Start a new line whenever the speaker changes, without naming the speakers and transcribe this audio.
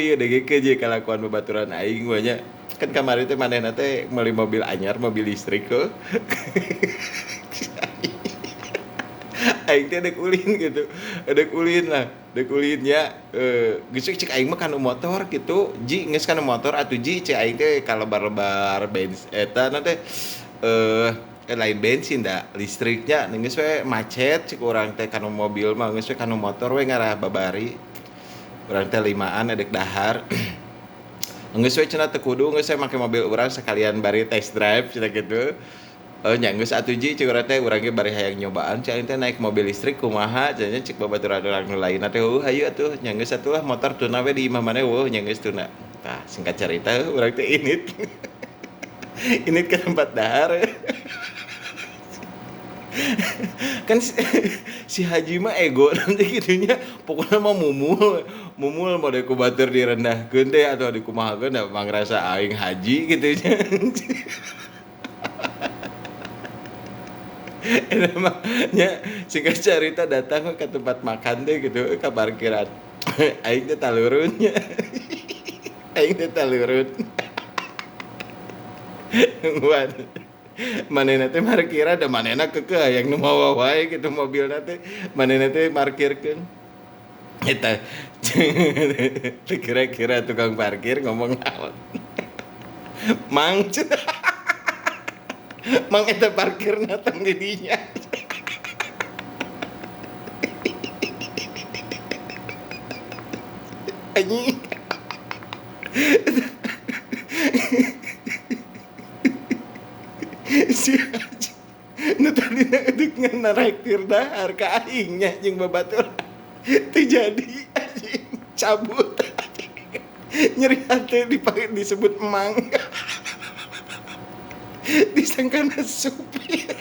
Ieu degekeun je kalakuan babaturan aing mah nya. Kan kamari teh manehna teh meuli mobil anyar, mobil listrik heuh. Aing teh dek ulin gitu. Dek ulin lah, dek ulin nya geus cek aing mah kanu motor gitu. Ji geus kanu motor atuh ji cek aing teh kalebar-lebar bensin eta na teh lain bensin da listriknya geus we macet cek urang teh kanu mobil mah geus we kanu motor we ngarah babari. Urang teh limaan edek dahar. Geus we cenah teu kudu geus we make mobil urang sekalian bari test drive cenah kitu. Nya geus atuh ji cek urang teh urang ge bari hayang nyobaan cek aing teh naik mobil listrik kumaha cenah cek babaturan urang nu lainna teh heuh hayu atuh nya geus atuh lah motor tuna we di imah maneh eueuh nya geus tuna. Tah singkat carita urang teh init. Init ke tempat dahar. Kan si Haji mah ego nanti gitunya pokoknya mah mumul mumul mau ku batur direndahkeun teh atau dikumahakeun da mangrasa aing haji gitu nya. Eta mah nya singkat cerita datang ke tempat makan teh gitu ke parkiran. Aing teh talurun nya. Aing teh talurun. Nungguan. Manehna teh parkiran da manehna keukeuh hayang nu mawa wae gitu mobilna teh manehna teh parkirkeun. Eta teu kira-kira tukang parkir ngomong naon. Mang cenah. Mang eta parkirna tong di dinya. Anjing. Si Haji nu tadina deuk ngan naraktir dahar ka aing nya jeung babaturan teu jadi anjing cabut. Nyeri hate dipake disebut emang. Disangkana supir.